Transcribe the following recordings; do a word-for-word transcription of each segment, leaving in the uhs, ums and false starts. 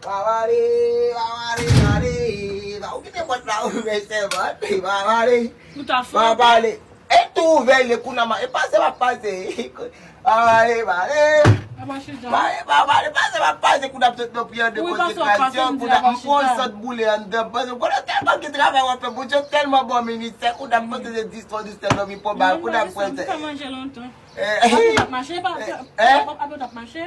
Babale, babale, babale. Ba ou kite pòt la ouvè sèvant. Babale. Ou ta Babale. E tou ouvè le kou nan ma. E pase m ap pase. Babale, babale. Aba chita. Babale, babale, pase m ap pase kou n ap sot nan priyè de Wi, pase w ap pase, konsekrasyon, m di kou n ap aba m pran chita. Sant boule anndan. Pase m konnen tèlman gen travay w ap fè. Bondye tèlman bon ministè, kou n ap pase se dis twa dis tèl dòmi pon ba, kou n ap pran Mwen manje lontan. Eh, Apyo t ap mache, pa eh, apyo t ap mache.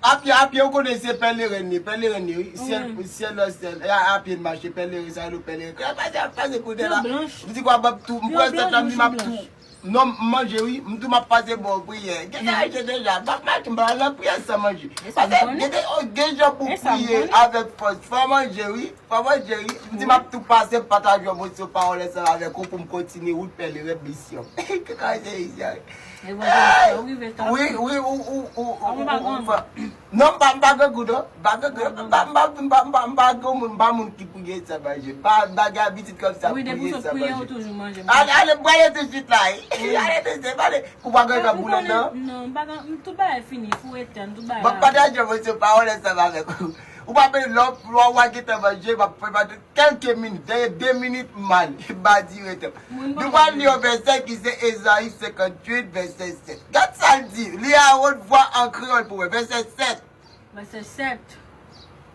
Apye, apye, ou konnen se pèleren li, pèleren li, wi. Syèl, syèl nan syèl. E a, apye n mache, pèleren, sa yo pèleren. Kè pase, ap pase kote la. Yo blanch. M di kwa m ap tou, m Yo pran blanch, sèt la, m di m ap bouch yo tou. Non, m manje, wi. M tou m ap pase bon priyè. Gen sa manje deja. M ap mache, m pa nan priyè san manje. E sa m Pase, konnen. gen de, oh, gen jan pou E sa m priye konnen. avèk fòs. Fò manje, wi. Fò manje, wi. M di m ap tou pase, m pataje yon moso pawòl ansanm avèk ou pou m kontinye wout pèleren misyon. Kè sa se isi a. Evanjelis la, ou rive ta. Wi, wi, ou, ou, ou, ou, Ou pa ou, ou grangou. fè. Non, m pa, m pa grangou, non. M pa grangou, non. M pa, m pa, m pa, m pa, m pa granmoun, m pa moun ki priye san manje. M pa, m pa gen abitid kòm sa Wi, depi w priye sot san priye, ou manje. toujou manje. Ale, ale, m prale tousuit la, wi. Ale tousuit, ale. Pou pa gen boule, non. Non, m pa gen, tout bagay fini, fou etèn, tout bagay. Bon, pataje mwen se pawòl ansanm avèk ou. Ou pa bezwen lò, lò w a gentan manje, m ap fè pa kèlke minit, dèyè de minit, m ale, m ba dirèkteman. Nou pral li yon vèsè ki se Ezayi senkanntuit, vèsè sèt. Gad sa l di, li a wòt vwa an kreyòl pou mwen, vèsè sèt. Vèsè sèt.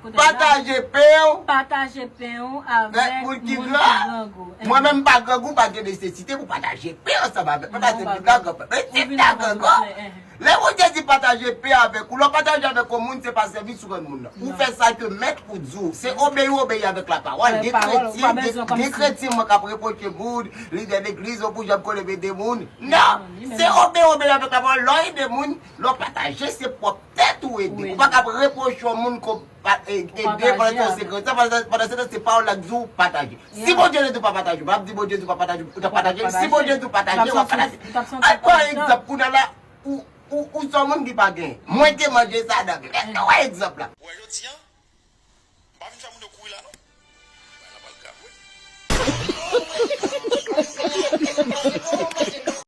Kote l la? Pataje pen w Pataje pen w avèk avèk moun ki moun ki gran. grangou. Mwen menm m pa grangou, pa gen nesesite pou pataje pen ansanm avèk mwen. Paske Non, m pa ta grangou. Men si m ta grangou, lè Bondye di pataje pen avèk ou, lè w pataje avèk yon moun, se pa sèvis ou rann moun nan. Ou fè sa ke mèt ou di w. Se obeyi w obeyi avèk lapawòl. Gen kretyen, gen kretyen mwen k ap repwoche moun, lidè legliz, ou pou janm konn ede moun. Non! Se obeyi w obeyi avèk lapawòl. Lè w ede moun, lè w pataje, se pwòp tèt ou ede. Ou pa ka ap repwoche yon moun ke w pa ede pandan se kretyen, pandan se tan se pawòl la k di w pataje. Si Bondye te di w pa pataje, w ap di Bondye di w pa pataje, ou t ap pataje. Si Bondye di w pataje, w ap pataje. Al pran egzanp, kounye a la, ou, ou, ou se yon moun ki pa genyen. Mwen te manje sa nan men. Èske w wè egzanp la? Ou wè jodi a, m pa vin fè moun yo kouri la non.